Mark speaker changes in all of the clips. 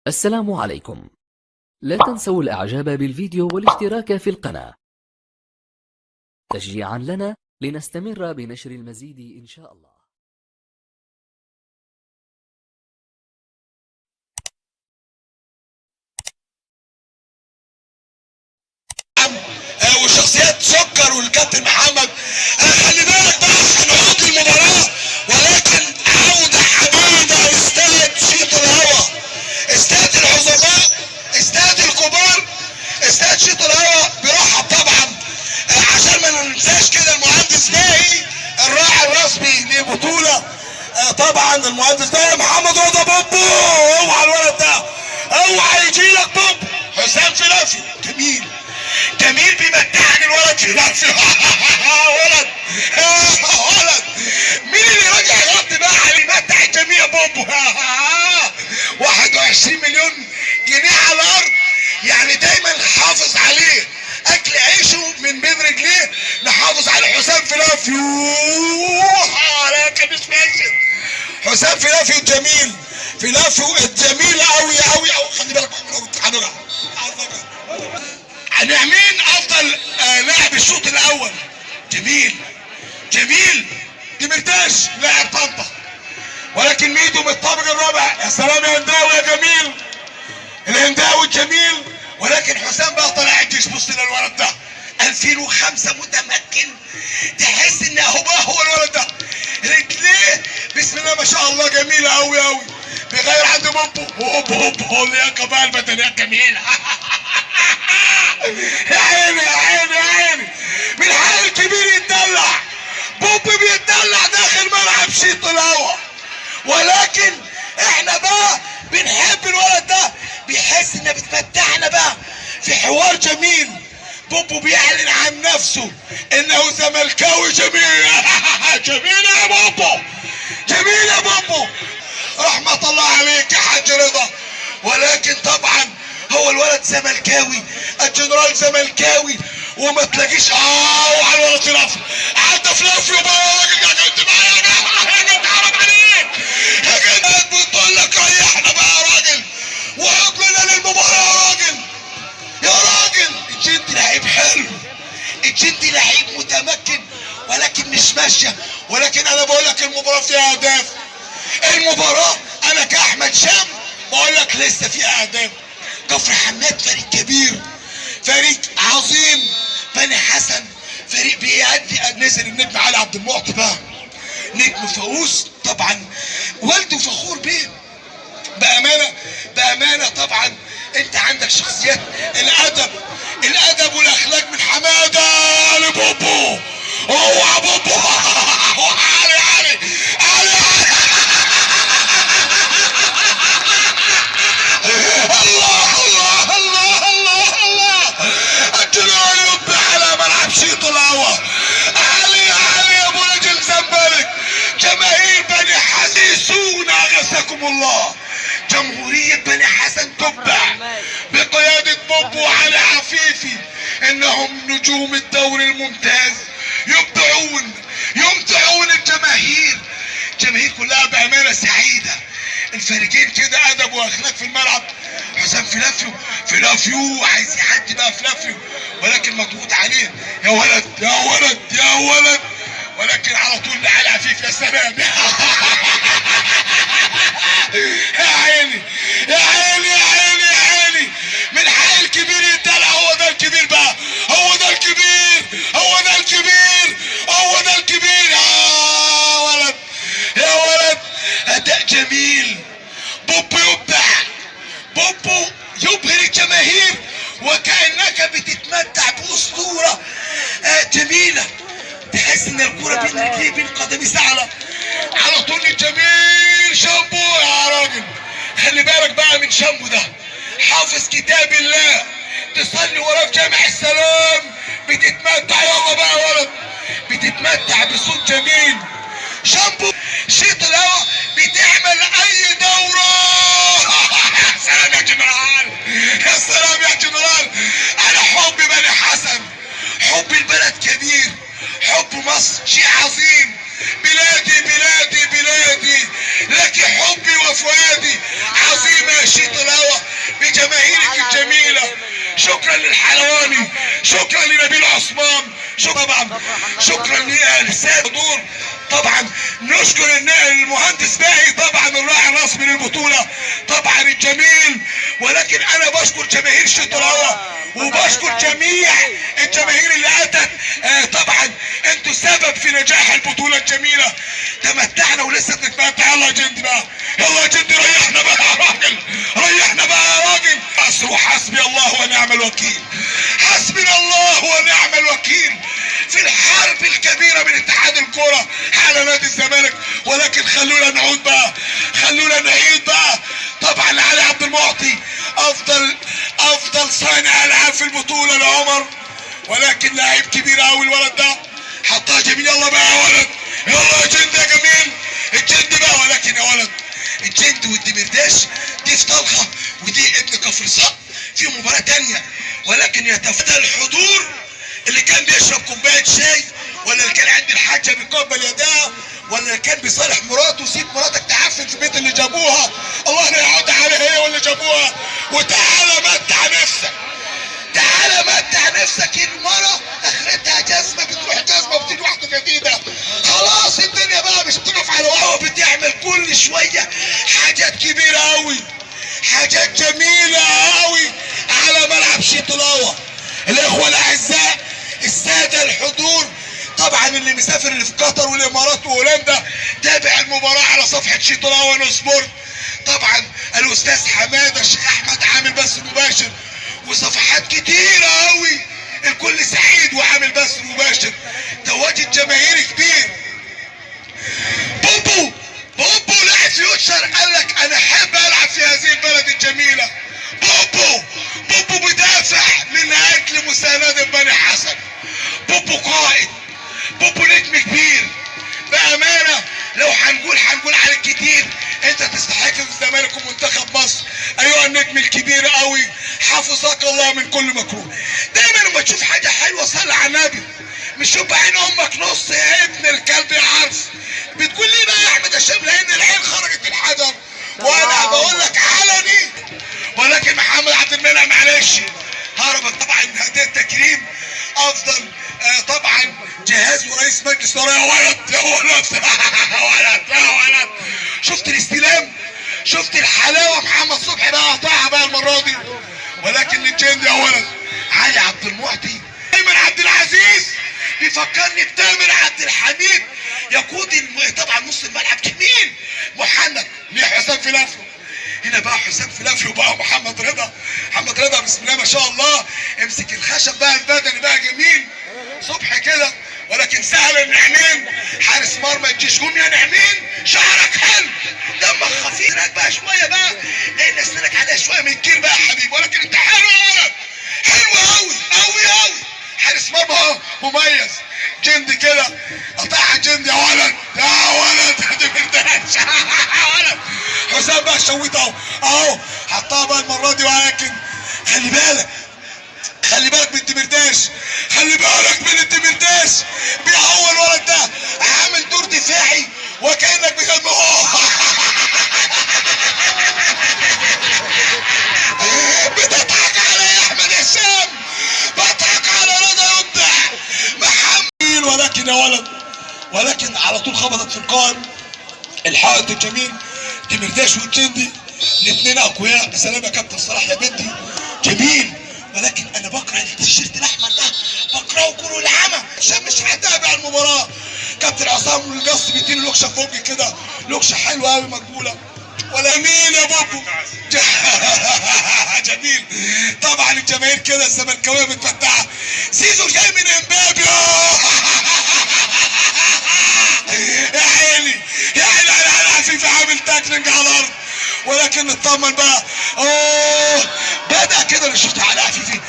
Speaker 1: السلام عليكم. لا تنسوا الاعجاب بالفيديو والاشتراك في القناة تشجيعا لنا لنستمر بنشر المزيد إن شاء الله.
Speaker 2: وشخصيات سكر والكابتن محمد. خلي بالك بقى هنعود المباراة، ولكن عودة حميدة لاستاد شيط الهوا، استاد العظماء، استاد الكبار، استاد شيط الهوا. بيرحب طبعا عشان ما ننساش كده المهندس باهي الراعي الرسمي لبطولة. طبعا المهندس باهي محمد رضا بوبو، اوعى الولد ده، اوعى يجيلك بوب. حسام فلافي جميل جميل، بيمتعني الولد فلافي. ولد ولد، مين اللي راجع غلط بقى؟ بيمتع الجميع بوبو. 21 مليون جنيه على الارض، يعني دايما حافظ عليه، اكل عيشه من بين رجليه، نحافظ على حسام فلافي. لكن مش ماشي حسام فلافي الجميل، فلافي الجميل قوي قوي قوي. خلي بالك هنرجع مين افضل لاعب الشوط الاول. جميل جميل، دمرتاش لاعب طنطا، ولكن ميدو من الطابق الرابع. يا سلام يا هنداوي يا جميل، الهنداوي الجميل. ولكن حسام بقى طلع الجيش. بص للولد ده 2005 متمكن، تحس ان اهو بقى هو الولد ده، رجليه بسم الله ما شاء الله جميلة قوي قوي. بيغير عند بوبو، هوب هوب هو اللياقة بقى البدنية الجميلة. يا عيني يا عيني يا عيني، من حق الكبير يتدلع. بوب بيتدلع داخل ملعب شيط الهوا، ولكن احنا بقى بنحب الولد ده، بيحس ان بتمتعنا بقى في حوار جميل. بوبو بيعلن عن نفسه انه زملكاوي جميل. جميل يا بوبو، جميل يا بوبو، رحمة الله عليك يا حاج رضا. ولكن طبعا هو الولد زملكاوي، الجنرال زملكاوي، وما تلاقيش وعلى الولد فلافل، عدى فلافل بقى يا راجل، يا كنت معايا يا جد، حرام عليك يا جد، بتقول لك ريحنا بقى يا راجل، وعد لنا للمباراة يا راجل يا راجل. الجندي لعيب حلو، الجندي لعيب متمكن، ولكن مش ماشية. ولكن انا بقول لك المباراة فيها اهداف، المباراة انا كأحمد شام بقول لك لسه فيها اهداف. كفر حماد فريق كبير، فريق عظيم. بني حسن فريق بيأدي. نزل النجم علي عبد المعطي بقى، نجم فاووس طبعا، والده فخور بيه بأمانة بأمانة. طبعا انت عندك شخصيات الأدب، الأدب والأخلاق من حمادة لبوبو. اوعى بوبو، علي علي علي الله الله الله الله الله. الجنرال يبدع على ملعب شيط الهوا. علي علي يا ابو رجل زنبلك. جماهير بني حسن اغاثكم الله، جمهورية بني حسن تبدع بقيادة بوبو وعلي عفيفي، انهم نجوم الدوري الممتاز، يبدعون يمتعون الجماهير. الجماهير كلها بأمانة سعيدة. الفريقين كده ادب واخلاق في الملعب. حسام فلافيو، فلافيو عايز يعدي بقى فلافيو، ولكن مضغوط عليه. يا ولد يا ولد يا ولد، ولكن على طول لعلي عفيف. يا سلام يا عيني يا عيني يا عيني يا عيني، من حق الكبير يتدلع. هو ده الكبير بقى، هو ده الكبير، هو ده الكبير، هو ده الكبير. يا ولد يا ولد، اداء جميل. بوبو يبدع، بوبو يبهر الجماهير، وكأنك بتتمتع بأسطورة جميلة. تحس ان الكرة بين رجليه بين قدميه سهلة. على طول الجميل شامبو يا راجل. خلي بالك بقى من شامبو ده، حافظ كتاب الله، تصلي وراه في جامع السلام، بتتمتع. يلا بقى يا ولد، بتتمتع بصوت جميل. شامبو شيط الهوا بتعمل اي دورة. يا سلام يا جنرال، يا سلام يا جنرال. انا حب بني حسن، حب البلد كبير، حب مصر شيء عظيم. بلادي بلادي بلادي، لك حبي وفؤادي. عظيمة يا شيط الهوا. بجماهيرك الجميلة. شكرا للحلواني، شكرا لنبيل عثمان، طبعا شكرا للسادة الحضور. طبعا نشكر المهندس باهي طبعا الراعي الرسمي للبطولة طبعا الجميل. ولكن انا بشكر جماهير شيطلاوه وبشكر جميع الجماهير اللي اتت. طبعا انتوا سبب في نجاح البطولة الجميلة. تمتعنا ولسه بنتمتع. يلا يا جندي بقى، يلا يا جندي، ريحنا بقى يا راجل، ريحنا بقى يا راجل. حسبي الله ونعم الوكيل، حسبنا الله ونعم الوكيل في الحرب الكبيرة من اتحاد الكره على نادي الزمالك. ولكن خلونا نعود بقى، خلونا نعيد بقى. طبعا علي عبد المعطي افضل صانع العاب في البطولة لعمر، ولكن لاعب كبير قوي الولد ده، حطها جميل. يلا بقى يا ولد، يلا يا جند يا جميل، الجند بقى. ولكن يا ولد الجند والدمرداش دي في طلخه ودي ابن كفر صقر في مباراة تانية. ولكن يتفادى الحضور اللي كان بيشرب كوباية شاي، ولا اللي كان عند الحاجة بيقبل يداها، ولا اللي كان بيصالح مراته. سيب مراتك تعفن في بيت اللي جابوها، الله لا يعود عليها هي واللي جابوها. وتعالى متع نفسك، تعالى متع نفسك. المرة اخرتها جزمه، بتروح جزمه وبتيجي واحدة جديدة. خلاص الدنيا بقى مش بتقف على واحدة، بتعمل كل شوية حاجات كبيرة قوي، حاجات جميلة قوي على ملعب شيطلاوه. الاخوة الاعزاء، السادة الحضور، طبعا اللي مسافر اللي في قطر والامارات وهولندا تابع المباراة على صفحة شيطلاوه نو سبورت. طبعا الاستاذ حمادة الشيخ احمد عامل بث مباشر، وصفحات كتيرة قوي، الكل سعيد وعامل بث مباشر. تواجد جماهيري كبير. بوبو بوبو لاعب فيوتشر قال لك انا احب العب في هذه البلد الجميلة. بوبو بوبو بدافع من اجل مساندة بني حسن. بوبو قائد، بوبو نجم كبير بامانه. لو هنقول عليك كتير، انت تستحق في الزمالك ومنتخب مصر ايها النجم الكبير قوي، حافظك الله من كل مكروه. دايما لما تشوف حاجة حلوة صلي على النبي، مش شوف بعين امك نص يا ابن الكلب يا عارف. بتقول لي بقى يا احمد هشام لان العين خرجت الحجر، وانا بقول لك علني. ولكن محمد عبد المنعم معلش هربت. طبعا هديه تكريم افضل طبعا جهاز ورئيس مجلس ادارة. يا ولد يا ولد يا ولد يا ولد، شفت الاستلام، شفت الحلاوة. محمد صبحي بقى قطعها بقى المرة دي، ولكن للجند يا ولد. علي عبد المعطي، ايمن عبد العزيز بيفكرني بتامر عبد الحميد يقود طبعا نص الملعب جميل. محنك ليه حسام فلافلو هنا بقى، حسام فلافلو بقى محمد رضا، محمد رضا بسم الله ما شاء الله، امسك الخشب بقى البدني بقى جميل صبح كده. ولكن سهل النعمين حارس مرمى الجيش. قوم يا نعمين، شعرك حلو، دمك خفيف، راك بقى شوية بقى لان اسنانك عليها شوية من الكير بقى يا حبيبي. ولكن انت حلو يا ولد، حلو قوي قوي قوي. حارس مرمى اهو مميز، جندي كده قطعها جندي يا ولد يا ولد ما يا ولد. حسام بقى شويت اهو اهو، حطها بقى المرة دي. ولكن خلي بالك، خلي بالك من الدمرداش، خلي بالك من الدمرداش. بيهو الولد ده عامل دور دفاعي وكانك بتقول بتضحك على يا احمد هشام، بضحك على رضا يبدع محمد. ولكن يا ولد، ولكن على طول خبطت في القائم الحائط الجميل. دمرداش والجندي الاثنين اقوياء. بسلامه يا كابتن صلاح يا بنتي، جميل. ولكن انا بكره التيشيرت الاحمر ده، بكرهه كره العمى عشان مش هتابع المباراة. كابتن عصام القص بيديله لوكشه فوق كده، لوكشه حلوة قوي مقبولة. ولا مين يا بوبو جميل. طبعا الجماهير كده الزملكاويه متمتعه. زيزو جاي من امبابي. يا عيني يا عيني على عفيف عامل tackling على الارض. ولكن نطمن بقى. اوه بدا كده نشوف على عفيفي.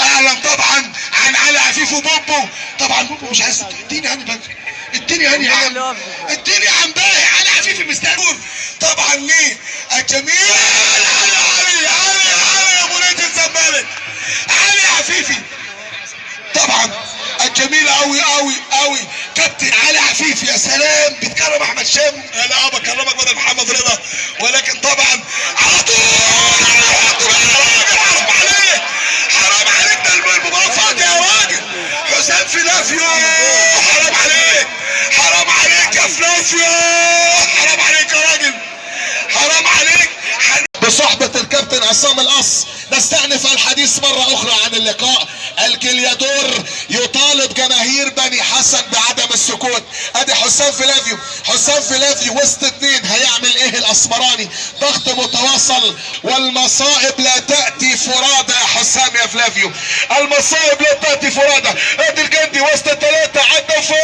Speaker 2: اعلن طبعا عن علي عفيف وبوبو. طبعا بوبو مش عايز اديني هاني بدري، اديني هاني يا عم، اديني يا عم باهي. علي عفيفي مستني طبعا ليه الجميل. علي علي علي علي يا ابو نادي الزمالك، علي عفيفي طبعا الجميل قوي قوي قوي. كابتن علي عفيف. يا سلام، بيتكرم احمد شام. لا بكرمك بدل محمد رضا، ولكن طبعا على طول على طول يا راجل، حرام عليك، حرام عليك، ده المباراة فاضية يا راجل. حسام فلافيو، حرام عليك، حرام عليك يا فلافيو، حرام عليك يا راجل، حرام عليك. بصحبة الكابتن عصام القص نستأنف الحديث مرة أخرى عن اللقاء. الكليادور يطالب جماهير بني حسن بعدم السكوت. ادي حسام فلافيو، حسام فلافيو وسط اتنين، هيعمل ايه الاسمراني؟ ضغط متواصل، والمصائب لا تأتي فرادى يا حسام يا فلافيو، المصائب لا تأتي فرادى. ادي الجندي وسط الثلاثة، عدى فوت.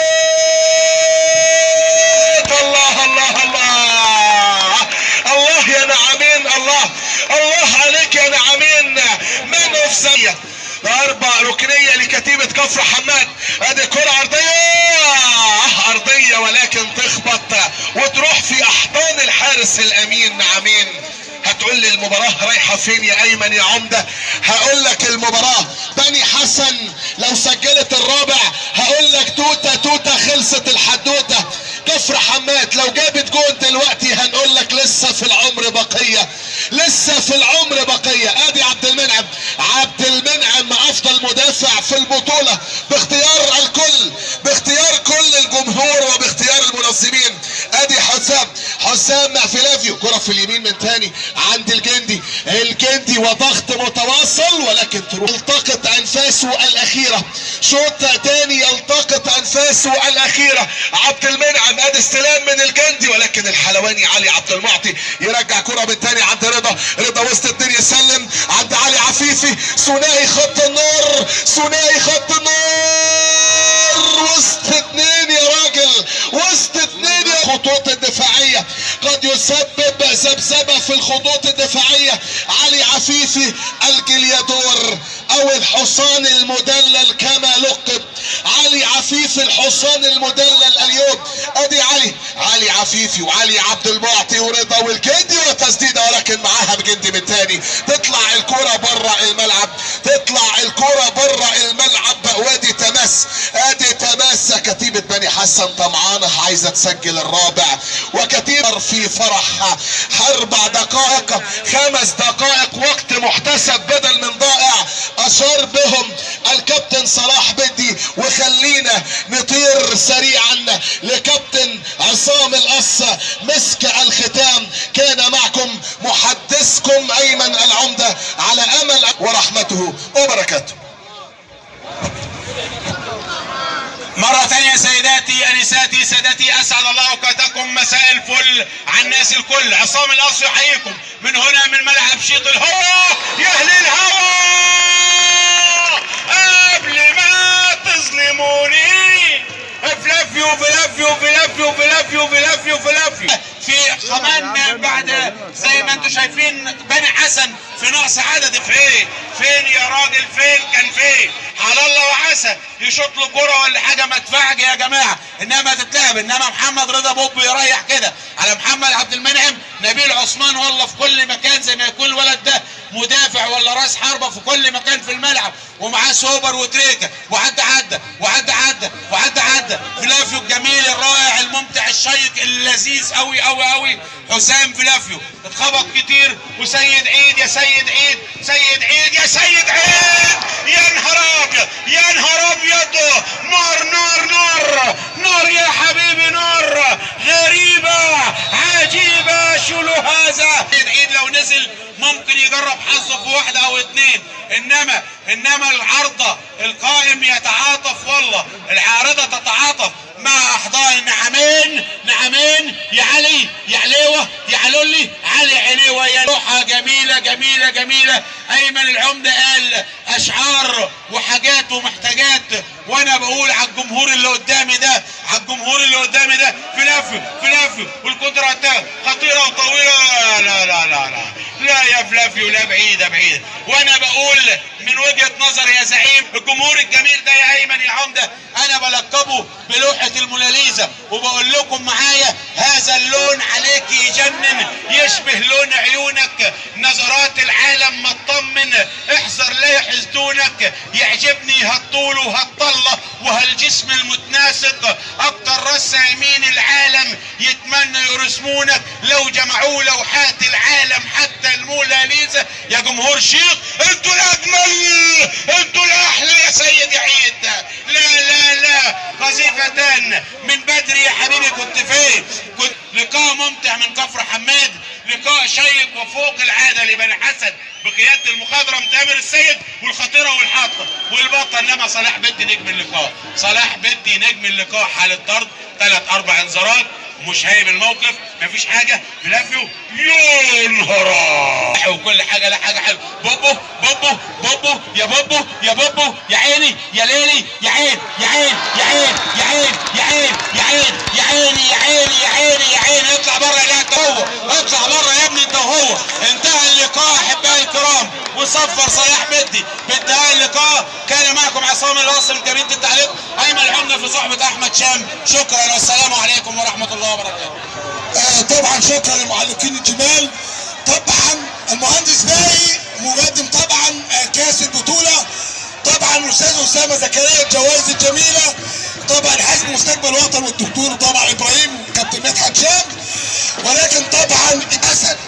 Speaker 2: الله الله الله الله يا نعمين، الله الله عليك يا نعمين. man of the ضربة ركنية لكتيبة كفر حماد. ادي كرة عرضية، ارضية، ولكن تخبط وتروح في احضان الحارس الامين نعمين. هتقول لي المباراة رايحة فين يا ايمن يا عمدة؟ هقول لك المباراة بني حسن لو سجلت الرابع هقول لك توتة توتة، خلصت الحدوتة. كفر حماد لو جابت جون دلوقتي هنقول لك لسه في العمر بقية، لسه في العمر بقية. ادي عبد المنعم، عبد المنعم افضل مدافع في البطولة باختيار الكل، باختيار كل الجمهور وباختيار المنظمين. ادي حسام، حسام فلافيو، كرة في اليمين من تاني عند الجندي، الجندي وضغط متواصل ولكن تروح. يلتقط انفاسه الاخيرة، شوط تاني يلتقط انفاسه الاخيرة عبد المنعم. ادي استلام من الجندي ولكن الحلواني علي عبد المعطي يرجع كرة من تاني عند رضا، رضا وسط اتنين يسلم عند علي عفيفي. ثنائي خط النار، ثنائي خط النار، وسط اتنين يا راجل، وسط اتنين يا خطوط الدفاعية، قد يسبب ذبذبة في الخطوط الدفاعية. علي عفيفي الجليادور او الحصان المدلل كما لقب، علي عفيفي الحصان المدلل اليوم. ادي علي، علي عفيفي وعلي عبد المعطي ورضا والجندي وتسديده، ولكن معاها بجندي من تاني. تطلع الكرة بره الملعب، تطلع الكرة بره الملعب. وادي تماس، ادي تماس. كتيبة بني حسن طمعانة عايزة تسجل الرابع، وكتيبة في فرح. 4 دقائق، 5 دقائق وقت محتسب بدل من ضائع اشار بهم الكابتن صلاح بدي. وخلينا نطير سريعا لكابتن عصام القص مسك الختام. كان معكم محدثكم ايمن العمدة، على امل ورحمته وبركاته.
Speaker 3: مرة ثانية سيداتي أنساتي سادتي، أسعد الله أوقاتكم، مساء الفل على الناس الكل. عصام القص يحييكم من هنا من ملعب شيط الهوى. يا أهل الهوى قبل ما تظلموني، فلافيو فلافيو فلافيو فلافيو فلافيو فلافيو. في كمان بعد زي ما انتم شايفين بني حسن في نقص عدد. فين فين يا راجل، فين كان فين؟ على الله وعسى يشوط له كرة ولا حاجة، ما تدفعش يا جماعة انما تتلعب. انما محمد رضا بوب يريح كده على محمد عبد المنعم، نبيل عثمان والله في كل مكان، زي ما يكون الولد ده مدافع ولا راس حربه في كل مكان في الملعب، ومعاه سوبر وتريكا وعدى عدى وعدى عدى وعدى عدى. فلافيو الجميل الرائع الممتع الشيق اللذيذ قوي قوي قوي حسام فلافيو، اتخبط كتير. وسيد عيد يا سيد عيد، سيد عيد يا سيد عيد، يا نهار ابيض يا نهار ابيض، نار نار نار نار يا حبيبي نار، غريبة عجيبة شنو هذا؟ سيد عيد لو نزل ممكن يجرب حظه في واحدة او اتنين، انما العارضة القائم يتعاطف، والله العارضة تتعاطف مع احضان نعمين. نعمين يا علي يا عليوه يا علولي، علي عليوه يا لوحة جميلة جميلة جميلة. ايمن العمدة قال اشعار وحاجات ومحتاجات، وانا بقول على الجمهور اللي قدامي ده، على الجمهور اللي قدامي ده، فلافيو فلافيو وال counter attack خطيرة وطويلة. لا لا لا لا لا يا فلافيو، لا بعيدة بعيدة. وانا بقول من وجهه نظري يا زعيم، الجمهور الجميل ده يا ايمن يا عمده انا بلقبه بلوحه الموناليزا، وبقول لكم معايا هذا اللون عليك يجنن. يجنن، يشبه لون عيونك، نظرات العالم ما تطمن، احذر لا يحسدونك، يعجبني هالطول وهالطلة وهالجسم المتناسق، اكتر رسامين العالم يتمنى يرسمونك، لو جمعوا لوحات العالم حتى الموناليزا. يا جمهور شيخ انتوا الاجمل، انتوا الاحلى يا سيد عيد. لا لا لا، قذيفتان من بدري يا حبيبي، كنت فين؟ كنت لقاء ممتع من كفر حماد، لقاء شيق وفوق العادة لبني حسن بقيادة المخضرم تامر السيد، والخطيره والحاطه والبطل انما صلاح بدي نجم اللقاء. صلاح بدي نجم اللقاء، حاله طرد، 3-4 انذارات، مش هايب الموقف، مفيش حاجة. فلافيو يا نهار وكل حاجة، لا حاجة حلوة. بوبو بوبو بوبو يا بوبو يا بوبو، يا عيني يا ليلي، يا عين يا عين يا عين يا عين يا عين يا عين يا عيني يا عيني يا عيني يا عيني. اطلع بره يا انت هو، اطلع بره يا ابني انت وهو. انتهى اللقاء احبائي الكرام، وصفر صلاح بدي بانتهاء اللقاء. كان معكم عصام الواصل من كابينة التعليق، ايمن العمدة في صحبه احمد شام. شكرا والسلام عليكم ورحمة الله وبركاته.
Speaker 2: طبعا شكرا للمعلقين الجمال، طبعا المهندس باقي مقدم طبعا كاس البطولة، طبعا الاستاذ اسامة زكريا الجوائز الجميلة، طبعا حزب مستقبل الوطن والدكتور طبعا ابراهيم كابتن مدحت شام، ولكن طبعا اسد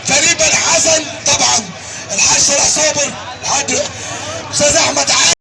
Speaker 2: فريق بني حسن، طبعا الحاج صلاح صابر، الحاج استاذ احمد عادل.